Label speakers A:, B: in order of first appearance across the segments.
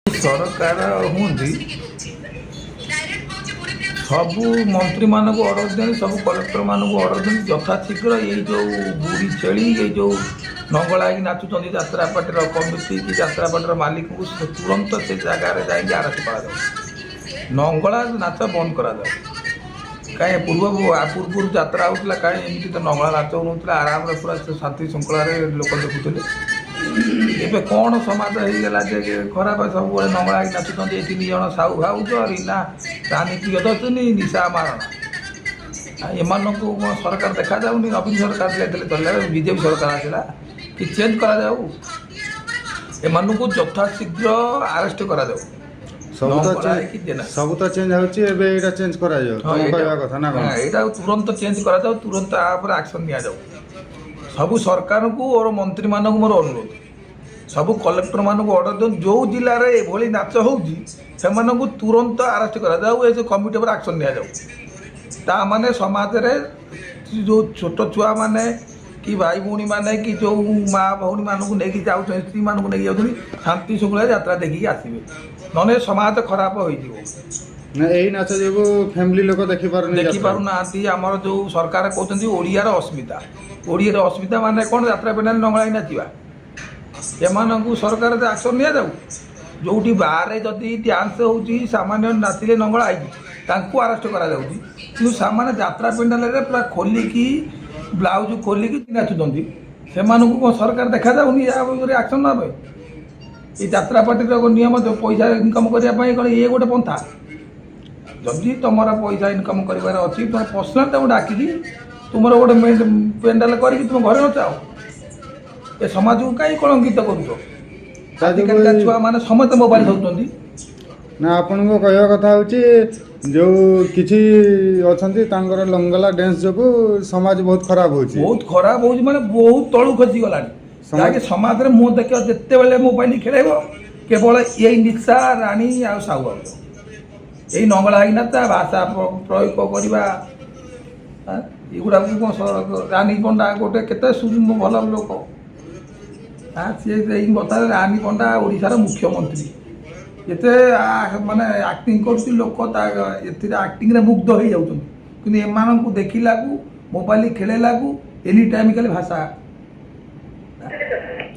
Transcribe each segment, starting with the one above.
A: ସରକାର ହୁଅନ୍ତି, ସବୁ ମନ୍ତ୍ରୀମାନଙ୍କୁ ଅର୍ଡ଼ର ଦିଅନ୍ତି, ସବୁ କଲେକ୍ଟରମାନଙ୍କୁ ଅର୍ଡ଼ର ଦିଅନ୍ତି, ଯଥାଶୀଘ୍ର ଏଇ ଯେଉଁ ବୁଢ଼ୀ ଛେଳି, ଏଇ ଯେଉଁ ନଙ୍ଗଳା ହେଇକି ନାଚୁଛନ୍ତି, ଯାତ୍ରା ପାର୍ଟିର କମିଟି କି ଯାତ୍ରା ପାର୍ଟିର ମାଲିକଙ୍କୁ ତୁରନ୍ତ ସେ ଜାଗାରେ ଯାଇକି ଆରେଷ୍ଟ କରାଯାଉ। ନଙ୍ଗଳା ନାଚ ବନ୍ଦ କରାଯାଉ। କାହିଁ ପୂର୍ବରୁ ଯାତ୍ରା ହେଉଥିଲା, କାହିଁ ଏମିତି ତ ନଙ୍ଗଳା ନାଚ ହେଉନଥିଲା। ଆରାମରେ ପୁରା ସେ ଶାନ୍ତି ଶୃଙ୍ଖଳାରେ ଲୋକ ଦେଖୁଥିଲେ। ଏବେ କ'ଣ ସମାଜ ହେଇଗଲା ଯେ ଖରାପ, ସବୁବେଳେ ନଙ୍ଗଳା ହେଇକି ନାଚୁଛନ୍ତି ଏ ତିନି ଜଣ, ସାହୁ ଭାଉଜ, ରୀନା ରାନୀ ପ୍ରିୟଦର୍ଶିନୀ, ନିଶା ମାରଣ। ଆଉ ଏମାନଙ୍କୁ କ'ଣ ସରକାର ଦେଖାଯାଉନି? ନବୀନ ସରକାର ଯାଇଥିଲେ ଚଳିଲା, ବିଜେପି ସରକାର ଆସିଲା କି ଚେଞ୍ଜ କରାଯାଉ। ଏମାନଙ୍କୁ ଯଥାଶୀଘ୍ର ଆରେଷ୍ଟ କରାଯାଉ।
B: ସବୁ ତ
A: ନଙ୍ଗଳା ହେଇକି ଯେ ନା।
B: ସବୁ ତ ଚେଞ୍ଜ ହେଉଛି, ଏବେ ଏଇଟା ଚେଞ୍ଜ କରାଯାଉ,
A: ହଁ,
B: ତମ
A: ଏଇଟା
B: କହିବା କଥା ନା କ'ଣ?
A: ହଁ, ଏଇଟା ତୁରନ୍ତ ଚେଞ୍ଜ କରାଯାଉ। ତୁରନ୍ତ ଆ ଉପରେ ଆକ୍ସନ୍ ନିଆଯାଉ। ସବୁ ସରକାରଙ୍କୁ ଓ ମନ୍ତ୍ରୀମାନଙ୍କୁ ମୋର ଅନୁରୋଧ, ସବୁ କଲେକ୍ଟରମାନଙ୍କୁ ଅର୍ଡ଼ର ଦିଅନ୍ତୁ, ଯେଉଁ ଜିଲ୍ଲାରେ ଏଭଳି ନାଚ ହେଉଛି ସେମାନଙ୍କୁ ତୁରନ୍ତ ଆରେଷ୍ଟ କରାଯାଉ, ଏ ଯେଉଁ କମିଟି ଉପରେ ଆକ୍ସନ୍ ନିଆଯାଉ। ତା ମାନେ ସମାଜରେ ଯେଉଁ ଛୋଟ ଛୁଆମାନେ କି ଭାଇ ଭଉଣୀମାନେ କି ଯେଉଁ ମା ଭଉଣୀମାନଙ୍କୁ ନେଇକି ଯାଉଛନ୍ତି, ସ୍ତ୍ରୀମାନଙ୍କୁ ନେଇକି ଯାଉଛନ୍ତି, ଶାନ୍ତି ଶୃଙ୍ଖଳାରେ ଯାତ୍ରା ଦେଖିକି ଆସିବେ। ନହେଲେ ସମାଜ ଖରାପ ହୋଇଯିବ।
B: ନା, ଏଇ ନାଚ ଯୋଗୁଁ ଫ୍ୟାମିଲି ଲୋକ ଦେଖିପାରୁନି ଯାତ୍ରା।
A: ଦେଖିପାରୁନାହାନ୍ତି। ଆମର ଯେଉଁ ସରକାର କହୁଛନ୍ତି ଓଡ଼ିଆର ଅସ୍ମିତା, ଓଡ଼ିଆର ଅସ୍ମିତା ମାନେ କ'ଣ? ଯାତ୍ରା ପେଣ୍ଡାଲ ନଙ୍ଗଳା ହେଇ ନାଚିବା? ଏମାନଙ୍କୁ ସରକାର ଆକ୍ସନ୍ ନିଆଯାଉ। ଯେଉଁଠି ବାହାରେ ଯଦି ଡ୍ୟାନ୍ସ ହେଉଛି, ସାମାନ୍ୟ ନାଚିଲେ ନଙ୍ଗଳା ହେଇକି ତାଙ୍କୁ ଆରେଷ୍ଟ କରାଯାଉଛି, କିନ୍ତୁ ସାମାନ୍ୟ ଯାତ୍ରା ପେଣ୍ଡାଲରେ ପୁରା ଖୋଲିକି, ବ୍ଲାଉଜ ଖୋଲିକି ନାଚୁଛନ୍ତି, ସେମାନଙ୍କୁ କ'ଣ ସରକାର ଦେଖାଯାଉନି ୟା ଉପରେ ଆକ୍ସନ୍ ନେବା ପାଇଁ? ଏଇ ଯାତ୍ରା ପାର୍ଟିର ନିୟମ ଯେଉଁ ପଇସା ଇନକମ୍ କରିବା ପାଇଁ କ'ଣ ଇଏ ଗୋଟେ ପନ୍ଥା? ଯଦି ତୁମର ପଇସା ଇନକମ୍ କରିବାର ଅଛି, ତୁମେ ପର୍ସନାଲ୍ ତାଙ୍କୁ ଡାକିକି ତୁମର ଗୋଟେ ପେଣ୍ଡାଲ କରିକି ତୁମ ଘରେ ନଚାଅ। ଏ ସମାଜକୁ କାହିଁ କଳଙ୍କିତ କରୁଛ?
B: ତା ଯୋଗୁଁ
A: ଆଜିକାଲିକା ଛୁଆମାନେ ସମସ୍ତେ ମୋବାଇଲ ଧରୁଛନ୍ତି।
B: ନା, ଆପଣଙ୍କ କହିବା କଥା ହେଉଛି ଯୋଉ କିଛି ଅଛନ୍ତି, ତାଙ୍କର ଲଙ୍ଗଲା ଡ୍ୟାନ୍ସ ଯୋଗୁଁ ସମାଜ ବହୁତ ଖରାପ ହେଉଛି।
A: ବହୁତ ଖରାପ ହେଉଛି, ମାନେ ବହୁତ ତଳୁ ଖସିଗଲାଣି। ଯାହାକି ସମାଜରେ ମୁଁ ଦେଖିବ, ଯେତେବେଳେ ମୋବାଇଲ ଖେଳେଇବ, କେବଳ ଏଇ ନିଶା ରାଣୀ ଆଉ ସାହୁ ଭାଉଜ, ଏଇ ନଙ୍ଗଳା ହେଇକିନା ତା ଭାଷା ପ୍ରୟୋଗ କରିବା, ଏଗୁଡ଼ାକୁ କ'ଣ? ରାନୀ ପଣ୍ଡା ଗୋଟେ କେତେ ଭଲ ଲୋକ, ସିଏ ଏଇ କଥାରେ ରାନୀ ପଣ୍ଡା ଓଡ଼ିଶାର ମୁଖ୍ୟମନ୍ତ୍ରୀ ଏତେ ମାନେ ଆକ୍ଟିଂ କରୁଛି, ଲୋକ ତା ଏଥିରେ ଆକ୍ଟିଂରେ ମୁଗ୍ଧ ହେଇଯାଉଛନ୍ତି। କିନ୍ତୁ ଏମାନଙ୍କୁ ଦେଖିଲାକୁ, ମୋବାଇଲ ଖେଳେଇଲାକୁ, ଏନି ଟାଇମ୍ ଖାଲି ଭାଷା।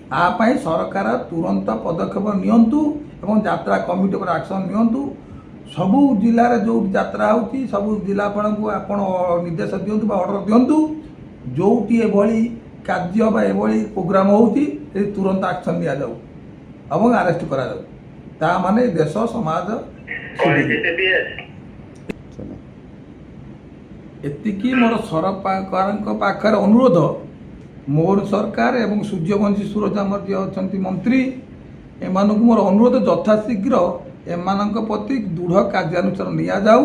A: ଆ ପାଇଁ ସରକାର ତୁରନ୍ତ ପଦକ୍ଷେପ ନିଅନ୍ତୁ ଏବଂ ଯାତ୍ରା କମିଟି ଉପରେ ଆକ୍ସନ୍ ନିଅନ୍ତୁ। ସବୁ ଜିଲ୍ଲାରେ ଯେଉଁଠି ଯାତ୍ରା ହେଉଛି, ସବୁ ଜିଲ୍ଲାପାଳଙ୍କୁ ଆପଣ ନିର୍ଦ୍ଦେଶ ଦିଅନ୍ତୁ ବା ଅର୍ଡ଼ର ଦିଅନ୍ତୁ, ଯେଉଁଠି ଏଭଳି କାର୍ଯ୍ୟ ବା ଏଭଳି ପ୍ରୋଗ୍ରାମ ହେଉଛି, ସେଠି ତୁରନ୍ତ ଆକ୍ସନ୍ ନିଆଯାଉ ଏବଂ ଆରେଷ୍ଟ କରାଯାଉ। ତା ମାନେ ଦେଶ ସମାଜ ସୁଧୁରିବ।
B: ଚାଲ।
A: ଏତିକି ମୋର ସରକାରଙ୍କ ପାଖରେ ଅନୁରୋଧ। ମୋହନ ସରକାର ଏବଂ ସୂର୍ଯ୍ୟବଂଶୀ ସୁରଜ ଆମର ଯିଏ ଅଛନ୍ତି ମନ୍ତ୍ରୀ, ଏମାନଙ୍କୁ ମୋର ଅନୁରୋଧ, ଯଥାଶୀଘ୍ର ଏମାନଙ୍କ ପ୍ରତି ଦୃଢ଼ କାର୍ଯ୍ୟାନୁଷ୍ଠାନ ନିଆଯାଉ।